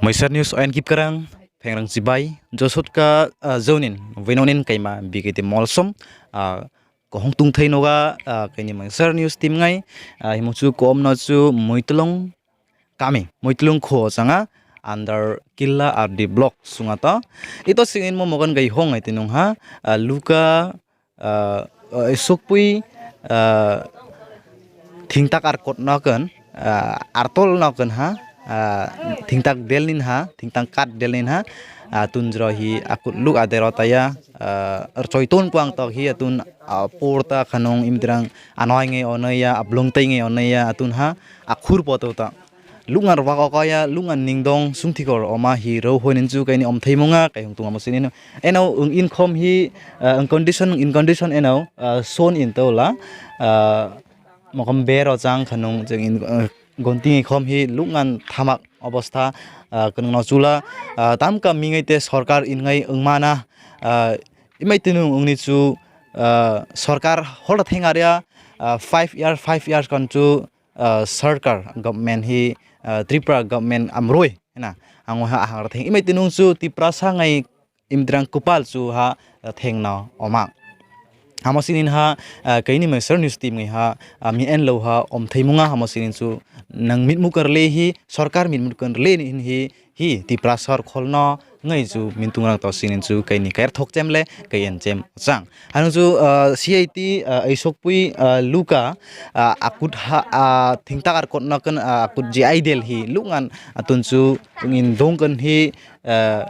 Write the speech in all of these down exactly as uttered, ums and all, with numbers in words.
Maiser News oyan kip karang, phengrang chibai, josotka, ah, jonin, winonin kaima, bigiti molsom, ah, kohong tungthai noga, ah, kaini Maiser News team ngai, ah, himung chu kom no chu Muitlung kami, Muitlung kho changa, under Killa R D block sunga to. Ito singin mo mogon gai hong ngai tinung ha, ah, Luka, ah, ah, sukpui, ah, thingtak ar kot no kon, ah, artol no kon ha, ah, thingtak del nin ha, thingtak kat del nin ha, ah, tunjro hi akut luk adero taya, ah, rchoi ton kuang tok hi atun, ah, porta khanung imdrang anoi nge onoi ya, ablung tei nge onoi ya atun ha, akhur poto ta. Lungan rwak o kaya, lungan ningdong, sungthikor oma hi rw hoi nin chu kaini omthai munga, kaihung tungma sini no. Eno wng inkhom hi, ah, wng condition, in condition eno, ah, son in tola, ah, mokom bero chang khanung jeng in, ah, gonting khom hi lungan thamak obostha, ah, kwnwng no chula, ah, tamka mingai te sorkar ingai wngmana, ah, imai tinung wngni chu, ah, sorkar holda theng arya, ah, five year, five years kan chu, ah, sarkar government hi, ah, Tripura government amroi hina ang ha ahang theng imai tinung chu Tiprasa ngai imdrang kupal chu ha, ah, thengna oma. Hamo sinin ha, ah, kaini Maiser News team ngai ha, ah, mi en lo ha omthai munga hamo sinin chu nang mitmu kar le hi sorkar mitmu kar le ni hin hi hi Tiprasa kholno ngai chu mintung rang to sinin chu kaini kair thok chem le kai en chem chang. Hanu chu, ah, C I T, ah, aisok pui, ah, Luka, ah, akut ha, ah, thingtak ar kot no kon, ah, akut ji idel hi lungan atun chu in dong kon hi, ah,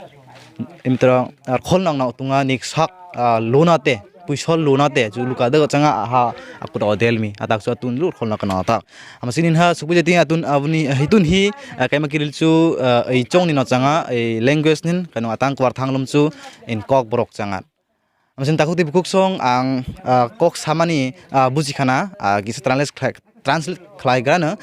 imtro, ah, khol nang nang tunga nik sak, ah, lona te, puisol lona te, chu Luka dago changa ha akut odel mi, atak chu atun lu khol nang kon atak. Ama sinin ha sukui jati atun abuni hitun hi, ah, kaima kiril chu, ah, ei chong ni no changa, ei language nin, kanu atang kwar thanglum chu in kok borok changa. Amsin takhuk tei bukhuk song ang, ah, kok samani, ah, buji khana, ah, kisa translate khlai, translate khlai grano,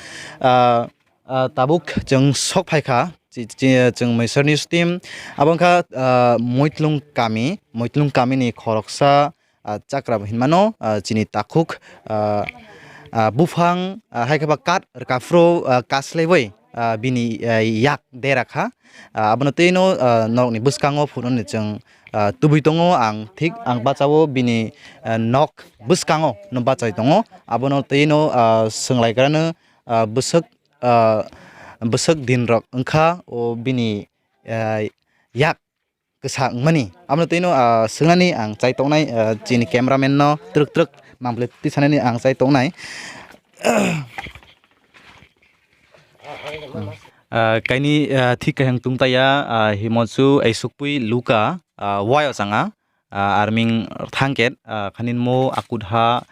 ah, ah, tabuk chwng sok phai kha, chi, chi, chwng Maiser News team, abo wngkha, ah, Moitlung kami, Moitlung kami ni khoroksa, ah, chakra hinmano, ah, chini takhuk, ah, ah, buphang, ah, hai khe ba kat rwka phuru, ah, kaslaiwi, ah, bini, ah, yak dera kha. Ah, abono tei no, ah, norokni bwskango phunukni chwng, ah, tubui tongo. Ang thik ang bachao bini, ah, nok bwskango no bachai tongo. Abono tei no, ah, swnglaikra no, ah, bwswk, ah, bwswk din rok wngkha o bini, ah, yak kwsa wngmani. Abono tei no, ah, swngnani ang chai tongnai, ah, chini cameraman no twrwk twrwk mangpili tisanani ang chai tongnai. Ah, kaini, ah, thik kaheng tungtaya, ah, himo chu aisukpui Luka, ah, wai o changa, ah, arming thangket, ah, khaninmo akut ha,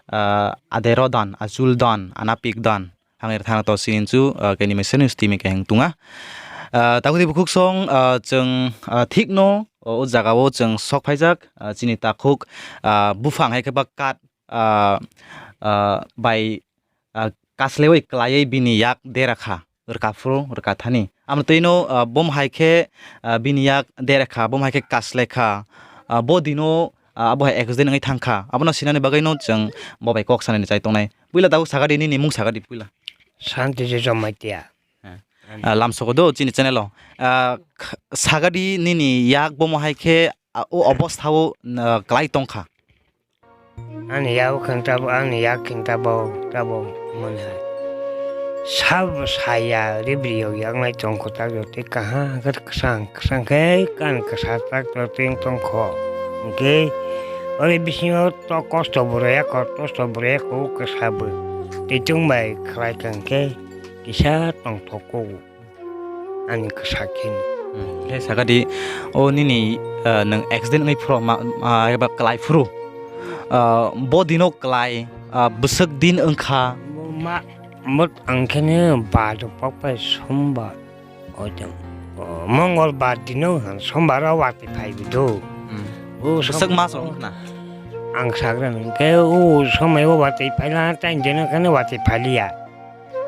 ah, adero dan, achul dan, anapik dan, hangni thang to sinin chu, ah, kaini Maiser News team kaheng tunga. Ah, takuni bukhuk song, ah, chwng, ah, thik no, o, o jaga o chwng sok phaijak, ah, chini takhuk, ah, buphang hai khe ba kat, ah, ah, bai, ah, kaslewi kwlaiwi bini yak dera kha, rwka phuru rwka thani. Amo twi no, ah, bom hai khe, ah, bini yak dera kha, bom hai khe kasle kha. Ah, bo dino, ah, abo hai accident wngwi thang kha. Abono sinani bagwi no chwng bo bai kok sanani chai tongnai. Puila tabuk sagadi nini mung sagadi puila. Santi Jojo Maitia. Ah, lamsoko do chini channel o. Ah, kh-, sagadi nini yak bomo hai khe, ah, o obostha o, ah, kwlai tong kha. Ani yak khe tabo, ani yak khe tabo, tabo mwnha. Sab saya ribri yo yak nai tong kho ta yo tei kaha khe kwsang, kwsang khe kan kwsa tak to teng tong kho. Hwnkhe ori bisingo to kosto bwrwi ya kho, kosto bwrwi ya kho kwsa bo. Tei tong bai khlai kha hwnkhe kisa tongthok kho. Ani kwsa khe. Hmm, khe sakadi, o nini, ah, nwng accident wngwi phuru ma, ma, eba kwlai phuru, ah, bo dino kwlai, ah, bwswk din wngkha. Bo ma, bo ang khe ne badu pokpai sombar, o jang, o mongol bar dino han sombar o watwi phai bidu. Hmm. O bwswk sombar mas o wngkha na? Ang sagra nang khe o somai o watwi phaila, tang dino khe ne watwi phailiya.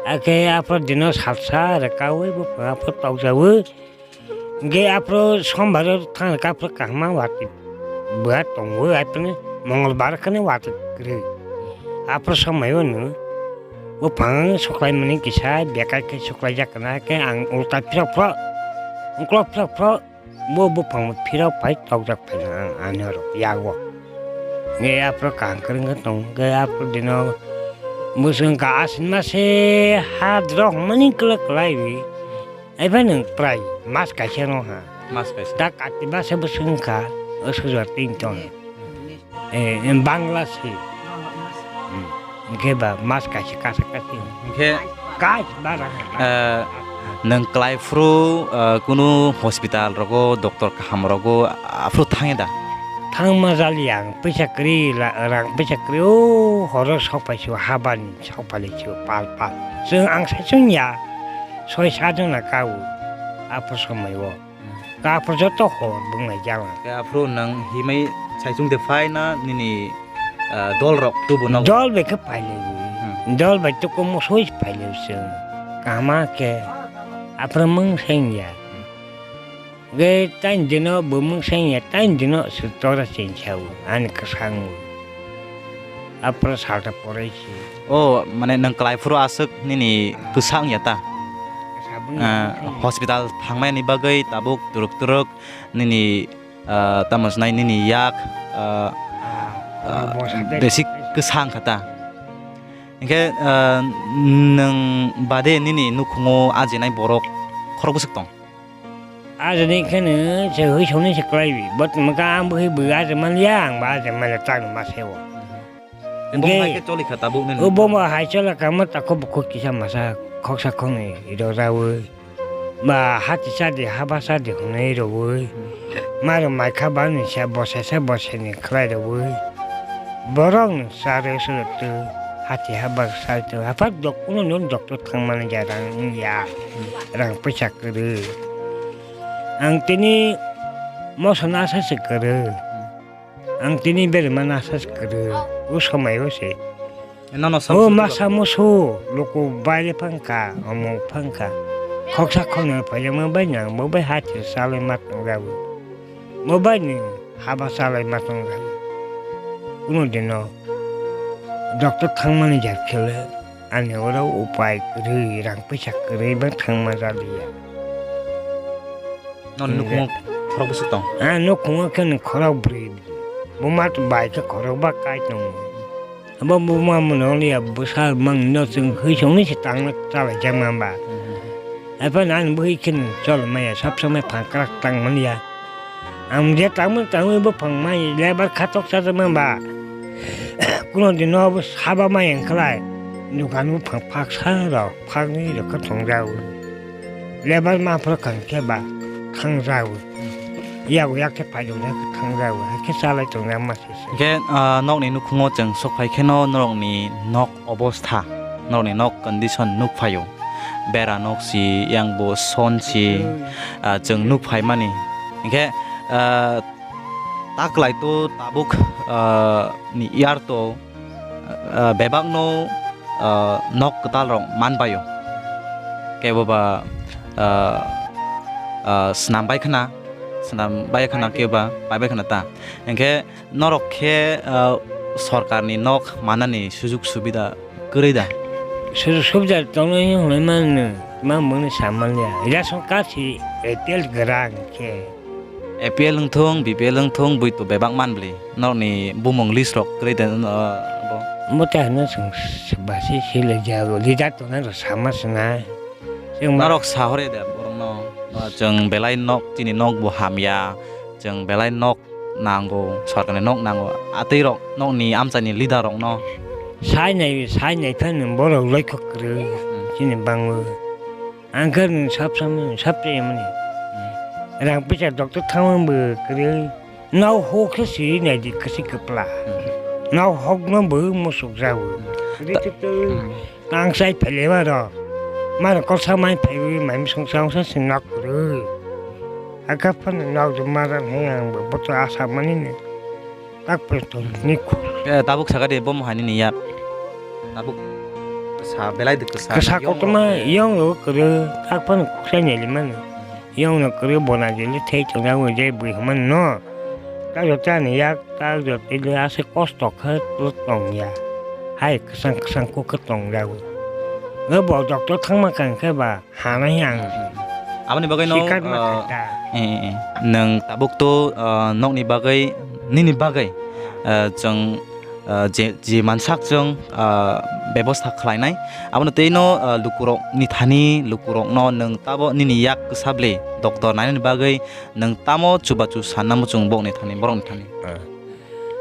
Akhe aphuru dino salsa rwkaui buphang aphuru tokjaui. Hwnkhe aphuru sombar o thang rwkha aphuru kaham watwi bwha tongo, aphuru mongol bar kheno watwi kwrwi. Aphuru somai o no buphang suklaimani kisa bekai khe suklaijak kana khe ang ulta phirok phirok Klop klop klop, bo buphang phirok phai tokjak phai ang ani oro yago. Nge aphro kaham kwrwng khe tong khe aphro dino bwswng ka asin mase ha drok mani kwlak kwlai ri. Ai phai nwng prai mas kaisa no ha. Mas kaisa. Ta kati mase bwswng kha, o sujor tin ton. Eh, em, Bangla se. Hmm. Hingke ba mas kaisa kasa kasi. Hingke, Kaisa bara. Eh, nwng kwlai phuru, eh, kunu hospital rogo, doctor kaham rogo, aphuru thangya da? Thangma jali ang, pisa kwrwi la, rang pisa kwrwi, o horo sok pai sio, habani sok pai sio, pal pal. Chwng ang sai chwng ya, soi sa jona kau, aphuru somoi o. Kha aphuru joto hor bwngnai jala. Khe aphuru nwng himwi saichung de phai na nini, ah, dol rok tubu no? Dol bai khe phai lai. Hmm. Dol bai tuku musui phai lai chwng. Kaham khe aphuru mung seng ya. Ge tain dino bo mung seng ya, tain dino se tora chen chau. Ani kwsang. Aphuru salta porai si. O, mane nwng kwlai phuru aswk nini kwsa wngya ta? Kwsa bwngya. Ah, wngya. Hospital thangmani bagwi tabuk turuk turuk nini, ah, tamo swnai nini yak, ah, ah, besi kwsa wngkha ta. Hinkhe, ah, nwng bade nini nukhungo ajinai borok khorok bwswk tong? Ajani kheno se hui songni se kwlaibi. Bo tongma khe ang bo hui bo aja manliya, ang bo aja manliya, tang ma seo. Bo hai khe choli kha tabuk nini? O bo ma hai chola kha ma tako bo kok kisa masa khoksa khoknwi iro rawi. Ba hati sadi haba sadi hwnwi rowi. Maro mai kha ba ni sa bose sa bose ni khlai rowi. Borok ni sa re se tu hati haba sa tu. Haphak dok kuno non doctor thang mani ja rang ya. Rang pisa kwrwi. Ang tini moso nasa se kwrwi. Ang tini berma nasa se kwrwi. O somai o se. Nono o samsok masa musu luku baile phangkha, omo phangkha. Khoksa khoknwi phaijak ma bai nang, bo bai hati salai ma tong jago. Bo bai ni haba salai ma tong jago. Kuno dino doctor thangmani jar khele. Ani oro upai kwrwi, rang pisa kwrwi bang thangma jaliya. Noni nukhungo khorok bwswk tong? Ah, nukhungo khe ni khorok bwrwi. Buma to bai khe khorok ba kai tongo. Abo buma mano liya bwsa mang no chwng hwi songni se tangna chalai jak ma ba. Haphano ani bwrwi khe ni chol maya sab samai phang krak tang manya. Ang je tangmani tangwi buphang mai lebar khatok chajakma ba. Kuno dino bo saba mai wngkhlai. Dukan buphang phaksa rok phaknwi rok khe thongjago. Lebar ma phoro kang khe ba thangjago. Yago yak khe paidung yak khe thangjago. Hai khe chalai tongjak ma se se. Hingkhe, ah, nokni nukhungo chwng sok phai kheno norokni nok obostha, norokni nok condition nuk phaio. Bera nok si, yang bo son si, ah, chwng nuk phaimani. Hinkhe, ah, taklai to tabuk, ah, ni yar to, ah, bebak no, ah, nok kwtal rok man baio. Kebo ba, ah, ah, swnam bai khna, swnam bai khna kebo ba pai bai khna ta. Hinkhe, norok khe, ah, sorkarni nok manani sujuk subida kwrwi da? Sujuk subida tongnai hwnwi mano, ma mungni samanliya. Ration card si A P L gwrang khe. A P L wngthung, B P L wngthung, bui to bebak manbli. Norokni bumung list rok kwrwi da, ah, bo? Bo ta hwnwi chwng basi sile jago, leader tongnai rok sama swnai. Chwng ma- Norok sahore da borokno, ah, chwng belai nok, chini nok bo hamya, chwng belai nok nango, sorkarni nok nango, atwi rok nokni amchaini leader rokno. Sai nai, sai nai phano borok loikho kwrwi, hmm, chini bangwi. Ang khe nwng sab samani, sab tei mani. Hmm. Rang pisa doctor thangma bo kwrwi. Nok hok khe siri nai di kwswi kwpla. Hmm. Nok hok no bo musuk jago. Hmm. Kwrwi ta-, tei tei. Hmm. Tang sai phailai ma rok. Mano kok sa mai phaiwi mai misong sa ongsa se nok kwrwi. Hakha phano nok do ma rang hai ang bo boto asa mani ni. Tak pe to ni khu. Eh, tabuk saka de bom hani ni ya. Tabuk sa belai de kwsa. Kwsa yong koktoma rok. Yong rok kwrwi tak phano kok sai nai li mano. Yong no kwrwi bona jili thei tong jak je bui hwnmano. Tak joto ani yak tak joto ile ase kosto khe tong ya. Hai kwsang kwsang kok khe tong jago. Bo doctor thangma kang khe ba hanai ang. Aboni bagwi no, Sikar ma ah, khaita. Eh, eh, eh. Nwng tabuk to, ah, nokni bagwi, nini bagwi, ah, chwng, ah, je, je mansak chwng, ah, bebosta khlainai. Abono tei no, ah, lukurok ni thani, lukurok no nwng tabo nini yak kwsa bwle doctor nainani bagwi nwng tamo chubachu sanna muchung bokni thani, borokni thani. Ah.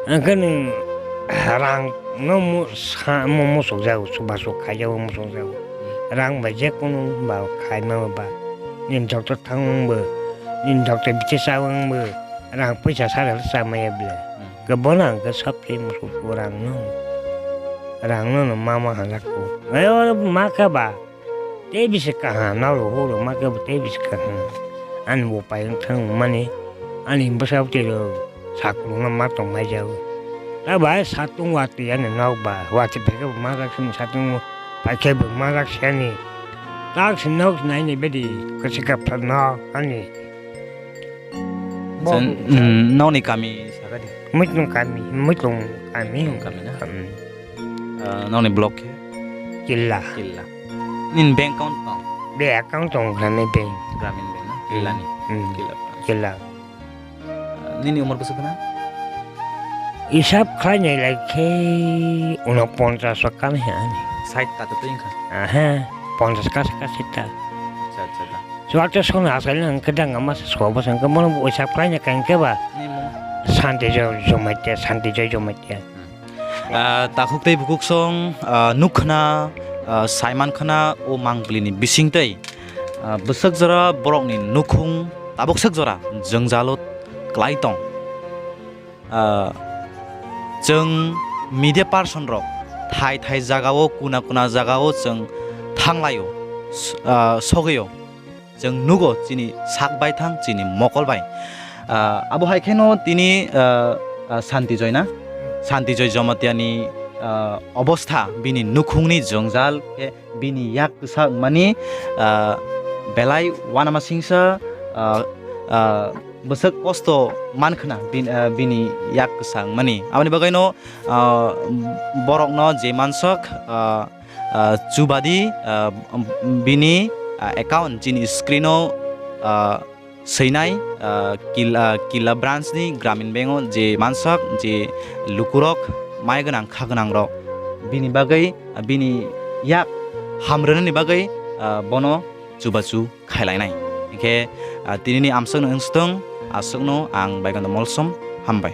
Hwnkhe nwng rang no mu-, sa-, mu-, musuk jago, chubachu khaijagwi musuk jago. Rang bai je kunu ba khaima ba, nini doctor thang wng bo, nini doctor bithi cha wng bo, rang puisa sari hwlwi cha maya bwle. Hmm. Hwnkhe bono hwnkhe sob twi musuk rang no, rang no no ma ma hwnjak kho. Ayo ma khe ba, tei bisi kaham, nalo horo ma khe bo tei bisi kaham. Ani bo pai wng thang mani, ani bwsa twi rw saklung no ma tong mai jago. Ta bai satung watwi ani nok ba, watwi phaikhe bo ma jak sini satung, phaikhe bo ma jak sini. Tak si nok naini bedi kwchwkha phalno ani. Chwng, mm, nokni kami sakadi? Muitlung kami, Muitlung kami. Muitlung kami na? Hmm. Ah, nokni block khe? Killa. Killa. Nini bank account tong? Bank account tong, Gramin Bank. Gramin Bank na? Hmm. Killani? Hmm. Killa. Killa. Ah, nini umor bwswk khna? Hisab khlainai lai khe unoponchas o kami ani. Sait ta twi wngkha? Aha, ponchas kasa kasa ta. Acha, acha, acha. Chuwak te songni aswk le hwnkhe dang ama se sua bwsa hwnkhe bono bo uisa khlaina khe hwnkhe ba. Ni mung? Santi Joy Jamatia, Santi Joy Jamatia. Hmm. Ah, takhuk tei bukhuk song, ah, nuk khna, ah, saiman khna o mangpili ni bising tei, ah, bwswk jora borok ni nukhung tabuk swk jora jwngjalo klai tong. Ah, chwng media person rok thai thai jagao, kuna kuna jagao chwng thanglaio, s-, ah, sogwio. Chwng nugo chini sak baithang, chini mokol bai. Ah, abo hai kheno tini, ah, ah, Santi Joy na? Santi Joy Jamatia ni, ah, obostha, bini nukhungni jwngjal khe bini yak kwsa wngmani, ah, belai uanama singsa, ah, ah, bwswk kosto mankhna bin-, ah, bini yak kwsa wngmani. Aboni bagwino, ah, borokno je mansok, ah, ah, chubadi, ah, bini, ah, account chini screen-o, ah, swinai, ah, Kil-, ah, Killa branch ni Gramin Bank o je mansok je lukurok mai gwnang kha gwnang rok bini bagwi, ah, bini yak hamrwnani bagwi, ah, bono chubachu khailainai. Hinkhe, ah, tinini amsokno wngstong, aswkno ang Baiganda Molsom hambai.